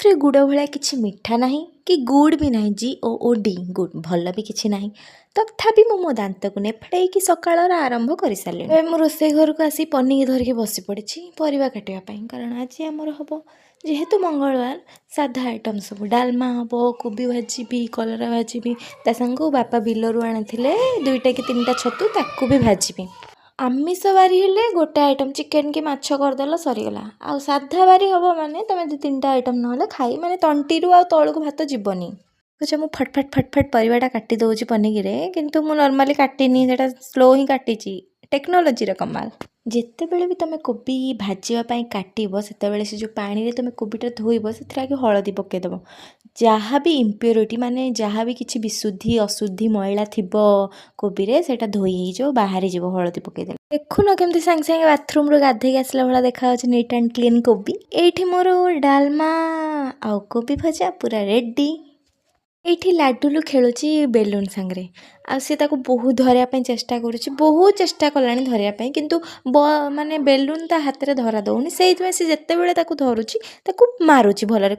ଲାଇଫ୍ରେ ଗୁଡ଼ ଭଳିଆ କିଛି ମିଠା ନାହିଁ କି ଗୁଡ୍ ବି ନାହିଁ, GOOD, good, ଭଲ ବି କିଛି ନାହିଁ। ତଥାପି ମୁଁ ମୋ ଦାନ୍ତକୁ ନେଫେଡ଼େଇକି ସକାଳର ଆରମ୍ଭ କରିସାରିଲିଣି। ଏବେ ମୁଁ ରୋଷେଇ ଘରକୁ ଆସି ପନିକି ଧରିକି ବସି ପଡ଼ିଛି ପରିବା କାଟିବା ପାଇଁ, କାରଣ ଆଜି ଆମର ହେବ, ଯେହେତୁ ମଙ୍ଗଳବାର, ସାଧା ଆଇଟମ୍ ସବୁ। ଡାଲମା ହେବ, କୋବି ଭାଜିବି, କଲରା ଭାଜିବି, ତା ସାଙ୍ଗକୁ ବାପା ବିଲରୁ ଆଣିଥିଲେ ଦୁଇଟା କି ତିନିଟା ଛତୁ, ତାକୁ ବି ଭାଜିବି। ଆମିଷ ବାରି ହେଲେ ଗୋଟେ ଆଇଟମ୍, ଚିକେନ୍ କି ମାଛ କରିଦେଲ, ସରିଗଲା। ଆଉ ସାଧା ବାରି ହେବ ମାନେ ତୁମେ ଦୁଇ ତିନିଟା ଆଇଟମ୍ ନହେଲେ ଖାଇ ମାନେ ତଣ୍ଟିରୁ ଆଉ ତଳକୁ ଭାତ ଯିବନି। ଆଚ୍ଛା, ମୁଁ ଫଟଫଟ ଫଟଫଟ ପରିବାଟା କାଟି ଦେଉଛି ପନିକିରେ, କିନ୍ତୁ ମୁଁ ନର୍ମାଲି କାଟିନି, ସେଇଟା ସ୍ଲୋ ହିଁ କାଟିଛି। ଟେକ୍ନୋଲୋଜିର କମାଲ। ଯେତେବେଳେ ବି ତୁମେ କୋବି ଭାଜିବା ପାଇଁ କାଟିବ, ସେତେବେଳେ ସେ ଯେଉଁ ପାଣିରେ ତୁମେ କୋବିଟା ଧୋଇବ, ସେଥିରେ ଆଗେ ହଳଦୀ ପକାଇଦେବ। ଯାହା ବି ଇମ୍ପ୍ୟୁରିଟି, ମାନେ ଯାହା ବି କିଛି ବିଶୁଦ୍ଧି ଅଶୁଦ୍ଧି ମଇଳା ଥିବ କୋବିରେ, ସେଇଟା ଧୋଇ ହେଇଯିବ, ବାହାରିଯିବ ହଳଦୀ ପକାଇଦେଲେ। ଦେଖୁନ କେମିତି ସାଙ୍ଗେ ସାଙ୍ଗେ ବାଥରୁମ୍ରୁ ଗାଧେଇକି ଆସିଲା ଭଳିଆ ଦେଖାଯାଉଛି ନିଟ୍ ଆଣ୍ଡ କ୍ଲିନ୍ କୋବି। ଏଇଠି ମୋର ଡାଲମା ଆଉ କୋବି ଭଜା ପୁରା ରେଡ଼ି। ଏଇଠି ଲାଡୁଲୁ ଖେଳୁଛି ବେଲୁନ୍ ସାଙ୍ଗରେ ଆଉ ସେ ତାକୁ ବହୁତ ଧରିବା ପାଇଁ ଚେଷ୍ଟା କରୁଛି। ବହୁତ ଚେଷ୍ଟା କଲାଣି ଧରିବା ପାଇଁ, କିନ୍ତୁ ମାନେ ବେଲୁନ୍ ତା ହାତରେ ଧରା ଦେଉନି। ସେଇଥିପାଇଁ ସେ ଯେତେବେଳେ ତାକୁ ଧରୁଛି, ତାକୁ ମାରୁଛି ଭଲରେ।